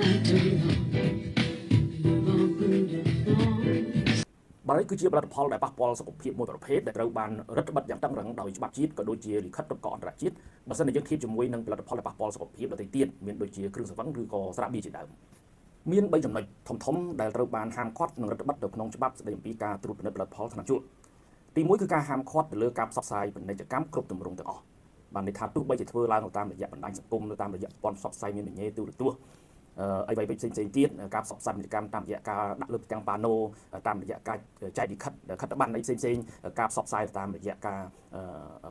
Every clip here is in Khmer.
Too long. បារីគឺជាផលិតផលដែលប៉ះពាល់សុខភាពមួយប្រភេទដែលត្រូវបានរឹតបន្តឹងយ៉ាងតឹងរ៉ឹងដោយច្បាប់ជាតិក៏ដូចជាលិខិតប្រកបអន្តរជាតិបើសិនជាយើងធៀបជាមួយនឹងផលិតផលដែលប៉ះពាល់សុខភាពដទៃទៀតមានដូចជាគ្រឿងស្រវឹងឬក៏ស្រាបៀរជាដើមមាន3ចំណុចធំៗដែលត្រូវបានហាមឃាត់និងរឹតបន្តឹងនៅក្នុងច្បាប់ស្តីអំពីការត្រួតពិនិត្យផលិតផលថ្នាំជក់ទី1គឺការហាមឃាត់ទៅលើការផ្សព្វផ្សាយពាណិជ្ជកម្មគ្រប់ទម្រង់ទាំងអស់បានន័យថាទោះបីជាធ្វើឡើងនៅតាមរយៈបណ្ដាញសង្គមនៅតាមរយៈប្រព័ន្ធផ្សព្វផ្សាយមានវិញ្ញាទូរទស្សន៍អីអ្វីផ្សេងផ្សេងទៀតការផ្សព្វផ្សាយពាណិជ្ជកម្មតាមរយៈការដាក់លើផ្ទាំងប៉ាណូតាមរយៈការចែកលិខិតខិត្តប័ណ្ណអីផ្សេងផ្សេងការផ្សព្វផ្សាយតាមរយៈការ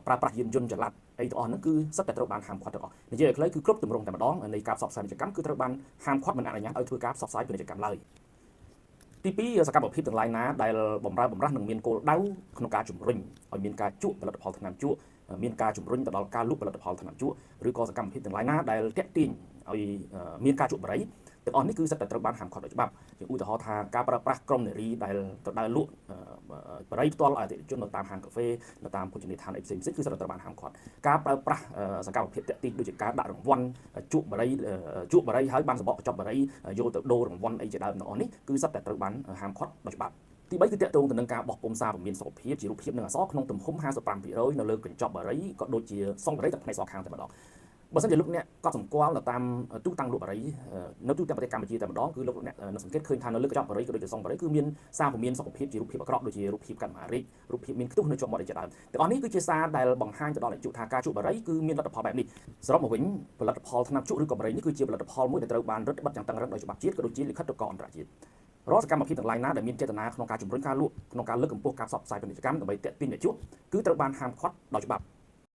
ប្រើប្រាស់យានយន្តចល័តអីទាំងអស់ហ្នឹងគឺសុទ្ធតែត្រូវបានហាមឃាត់ទាំងអស់និយាយឲ្យខ្លីគឺគ្រប់ទម្រង់តែម្ដងនៃការផ្សព្វផ្សាយពាណិជ្ជកម្មគឺត្រូវបានហាមឃាត់មិនអនុញ្ញាតឲ្យធ្វើការផ្សព្វផ្សាយពាណិជ្ជកម្មឡើយទី2សកម្មភាពទាំងឡាយណាដែលបំរើបំរាស់នឹងមានគោលដៅក្នុងការជំរុញឲ្យមានការជក់ផលិតផលថ្នាំជក់មានការជំរុញទៅដល់ការលក់ផលិតផលថ្នាំជក់ឬក៏សកម្មភាពទាំងឡាយណាដែលតាក់ទាញឲ្យមានការជក់បារីទាំងអស់នេះគឺសុទ្ធតែត្រូវបានហាមឃាត់ដោយច្បាប់ជាឧទាហរណ៍ថាការប្រើប្រាស់ក្រុមនារីដែលទៅដើរលក់បារីផ្ទាល់ឲ្យអតិថិជននៅតាមហាងកាហ្វេនៅតាមភោជនីយដ្ឋានអីផ្សេងៗគឺសុទ្ធតែត្រូវបានហាមឃាត់ការប្រើប្រាស់សកម្មភាពតាក់ទាញដូចជាការដាក់រង្វាន់ជក់បារីជក់បារីហើយបានសំបកកញ្ចប់បារីយកទៅដូររង្វាន់អីជាដើមទាំងអស់នេះគឺសុទ្ធតែត្រូវបានហាមឃាត់ដោយច្បាប់ទី3គឺតាក់ទងទៅនឹងការបោះពុម្ពសារព័ត៌មានសុខភាពជារូបភាពនិងអក្សរក្នុងទំហំ55%នៅលើកញ្ចប់បារីក៏ដូចជាសុងបារីទាំងផ្នែកសងខាងតែម្ដងបើសិនជាលោកអ្នកកត់សម្គាល់នៅតាមទូតាំងលក់បារីនៅទូទាំងប្រទេសកម្ពុជាតែម្ដងគឺលោកអ្នកនឹងសង្កេតឃើញថានៅលើកញ្ចប់បារីក៏ដូចជាសុងបារីគឺមានសារព័ត៌មានសុខភាពជារូបភាពអាក្រក់ដូចជារូបភាពកាត់មហារីករូបភាពមានខ្ទុះនៅជាប់មាត់ជាដើមទាំងអស់នេះគឺជាសារដែលបង្ហាញទៅដល់អ្នកជក់ថាការជក់បារីគឺមានលទ្ធផលបែបនេះសរុបមកវិញផលិតផលថ្នាំជក់ឬក៏បារីនេះគឺជាផលិតផលមួយដែលត្រូវបានរឹតបន្តឹងយ៉ាងតឹងរ៉ឹងដោយច្បាប់ជាតិក៏ដូចជាលិខិតប្រកបអន្តរជាតិរាល់សកម្មភាពទាំងឡាយណាដែលមានចេតនាក្នុងការជំរុញការលក់ក្នុងការលើកកម្ពស់ការផ្សព្វផ្សាយពាណិជ្ជកម្មដើម្បីទាក់ទាញអ្នកជក់គឺត្រូវបានហាមឃាត់ដោយច្បាប់។